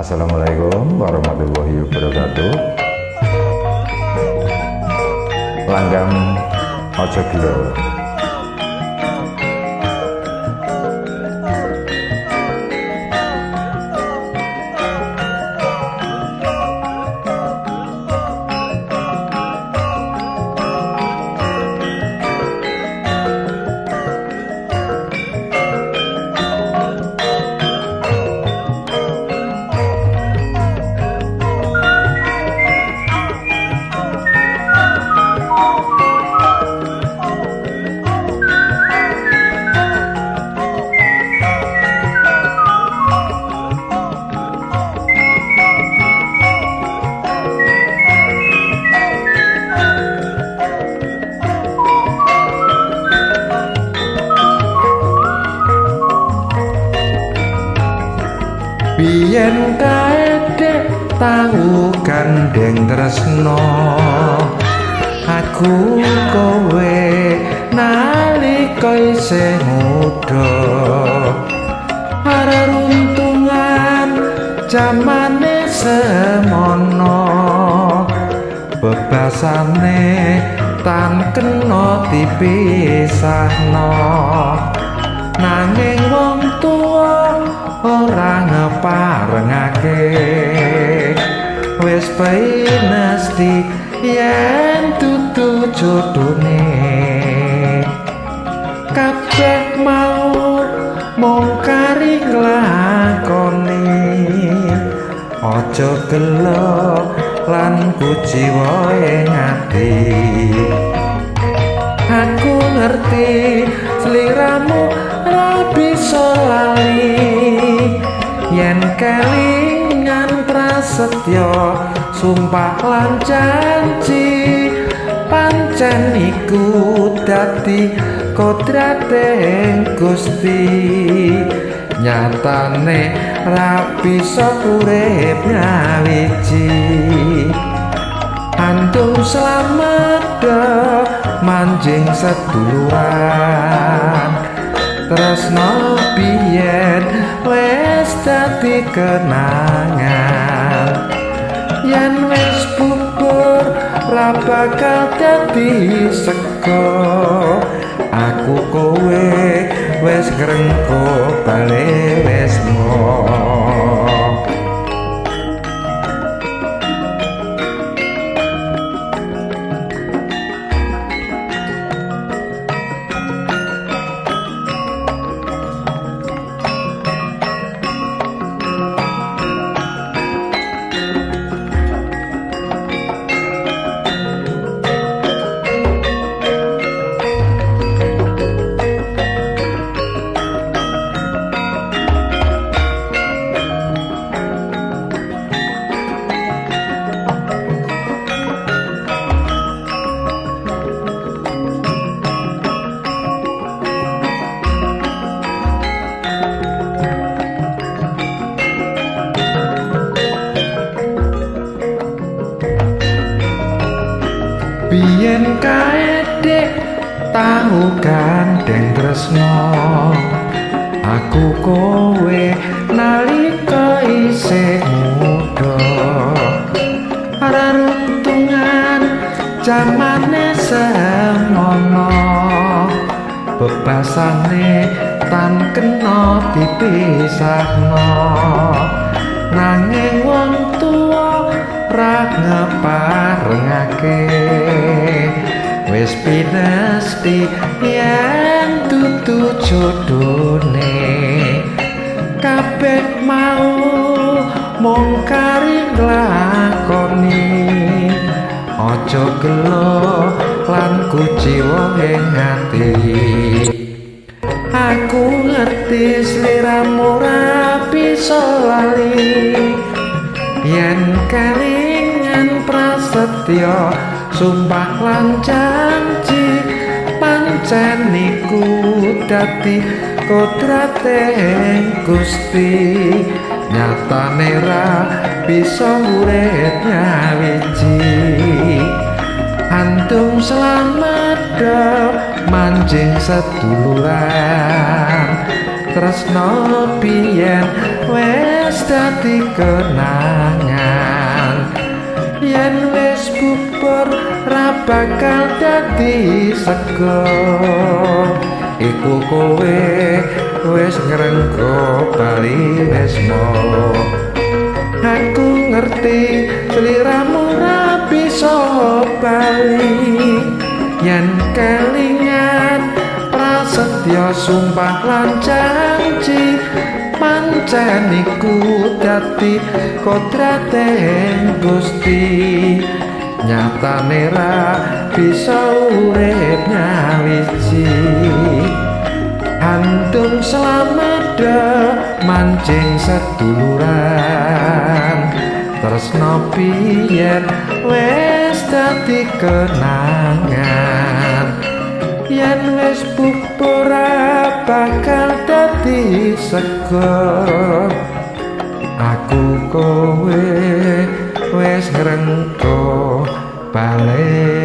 Assalamualaikum warahmatullahi wabarakatuh. Langgam Ojo Gelo. Biyen kae dek tau gandeng tresno, aku kowe nalika isih muda. Reruntungan jamane semono, bebasane tan kena dipisahno. Nanging wong tuwa ora ngeparengake, wis pinesti yen dudu jodone. Kabeh mau mung kari nglakoni, aja gelo lan kuciwa ing ati. Aku ngerti sliramu ra bisa lali, yen kelingan prasetyo sumpah lan janji, pancen iku dadi kodrate Gusti. Nyatane ra bisa urip nyawiji. Antum slamet manjing seduluran, tresno biyen wis dadi kenangan. Yen wis bubur ra bakal dadi sego, aku kowe wis ngrengko bali wis mo. Biyen kae dek tau gandeng tresno, aku kowe nalika isih muda. Reruntungan jamane semono, bebasane tan kena dipisahno. Nanging wong tuwa ra ngeparengake, wis pinesti yen dudu jodone. Kabeh mau mung kari nglakoni, aja gelo lan kuciwa ing ati. Aku ngerti sliramu ra bisa lali, yen kelingan prasetyo sumpah lan janji, pancen iku dadi kodrate Gusti. Nyatane ra bisa urip nyawiji. Antum slamet manjing seduluran, tresno biyen wis wis dadi kenangan. Yen wis bubur ra bakal dadi sego, iku kowe wis ngrenggo bali lesmo. Aku ngerti sliramu ra bisa bali, yen kelingan prasetya sumpah lan janji, pancen iku dadi kodrate Gusti. Nyatane ra bisa urip nyawiji, andung slamet mancing seduluran. Tresno biyen wis dadi kenangan, yen wis bubur ra bakal dadi sego. Aku kowe wis ngrenggo bali.